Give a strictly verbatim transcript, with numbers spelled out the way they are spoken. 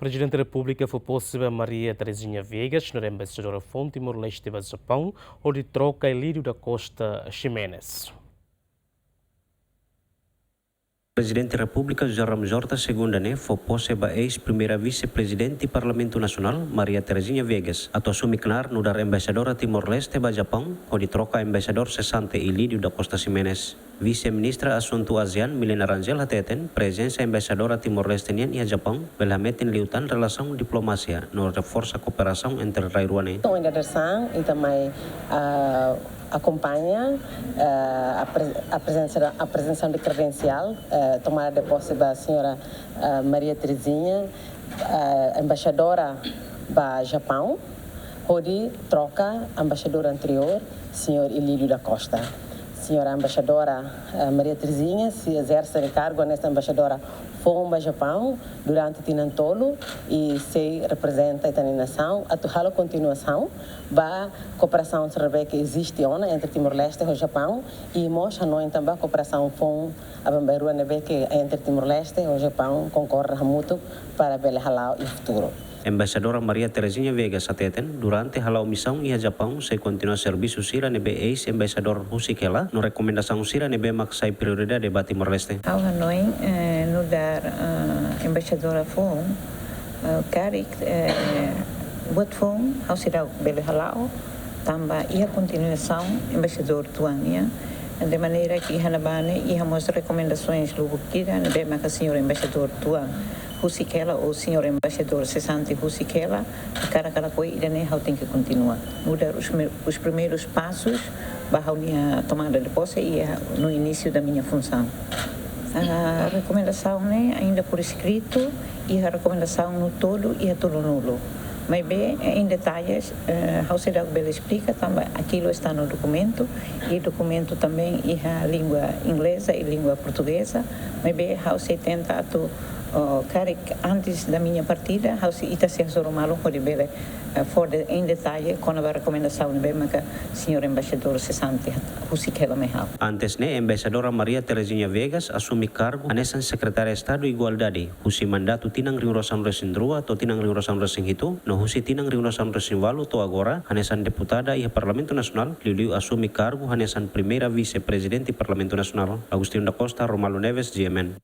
Prezidente Repúblika fó pose ba Maria Terezinha Viegas nu'udar embaixadora foun Timor-Leste ba Japaun, hodi troka Ilídio da Costa Ximenes. Prezidente Repúblika José Ramos Horta segunda ne'e fó pose ba eis primeira vise-prezidente Parlamentu Nasionál, Maria Terezinha Viegas, atu asume knaar nu'udar embaixadora Timor-Leste ba Japaun, hodi troka embaixadór sesante Ilídio da Costa Ximenes. Vise-Ministra Asuntu ASEAN, Milena Rangel, hateten prezensa embaixadora Timor-Leste nian iha Japaun bele hametin liután relasaun diplomasia no reforsa kooperasaun entre rai rua ne'e. Entaun, ainda tersan, e também, ah, akompaña, ah, a pre-, a prezensa, a aprezensaun de kredensiál, ah, tomada de pose ba señora, ah, Maria Terezinha, ah, embaixadora ba Japaun, hodi troka embaixadór anteriór, señór Ilídio da Costa. Señora embaixadora, eh, Maria Terezinha sei ezerse nia kargu hanesan embaixadora foun ba Japaun durante tinan tolu i sei reprezenta ita-nia nasaun atu halo kontinuasaun ba kooperasaun sira ne'ebé ke eziste ona entre Timor-Leste ho Japaun i mós hanoin tan ba kooperasaun foun aban-bainrua ne'ebé ke entre Timor-Leste ho Japaun konkorda hamutuk para bele hala'o iha futuru. Embaixadora Maria Terezinha Viegas hateten, durante hala'o misaun iha Japaun, sei kontinua servisu sira ne'ebé eis-embaixadór husik hela, no rekomendasaun sira ne'ebé mak sai prioridade ba Timor-Leste. Ha'u hanoin, eh, nu'udar, eh, embaixadora foun, eh, karik, eh, buat foun, ha'u seidauk bele hala'o, tanba iha kontinuasaun embaixadór tuan nian, de maneira ke iha ne'ebá ne'e, iha mós rekomendasoens lubuk ida, ne'ebé maka señór embaixadór tuan husik hela ou señór embaixadór sesante husik hela, hakarak ka lakohi ida-ne'e ha'u tenke kontinua. Nu'udar os me-, os primeiros passos ba ha'u-nia tomada de posse e, ah, no início da minha função. Ah, rekomendasaun ne'e ainda por escrito, iha rekomendasaun no todo iha tolunulu. Maibé, eh, em detalhes, eh, ha'u seidauk bele esplika, tanba aquilo está no documento, e documento também iha língua inglesa e língua portuguesa. Maibé, ha'u sei tenta atu, oh, karik antes da minha partida, ha'u sei, ita sei hasoru malu hodi bele, eh, fó de-, em detalhe, kona-ba rekomendasaun ne'ebé maka señór embaixadór sesante husik hela mai ha'u. Antes ne'e, embaixadora Maria Terezinha Viegas asume kargu hanesan Sekretária Estadu Igualdade, husi mandatu tinan rihun rua sanulu resin rua to'o tinan rihun rua sanulu resin hitu, no husi tinan rihun rua sanulu resin ualu to'o agora, hanesan deputada iha Parlamentu Nasionál, liuliu asume kargu hanesan primeira vise-prezidente Parlamentu Nasionál. Agostinho da Costa, Romaldo Neves, G M N.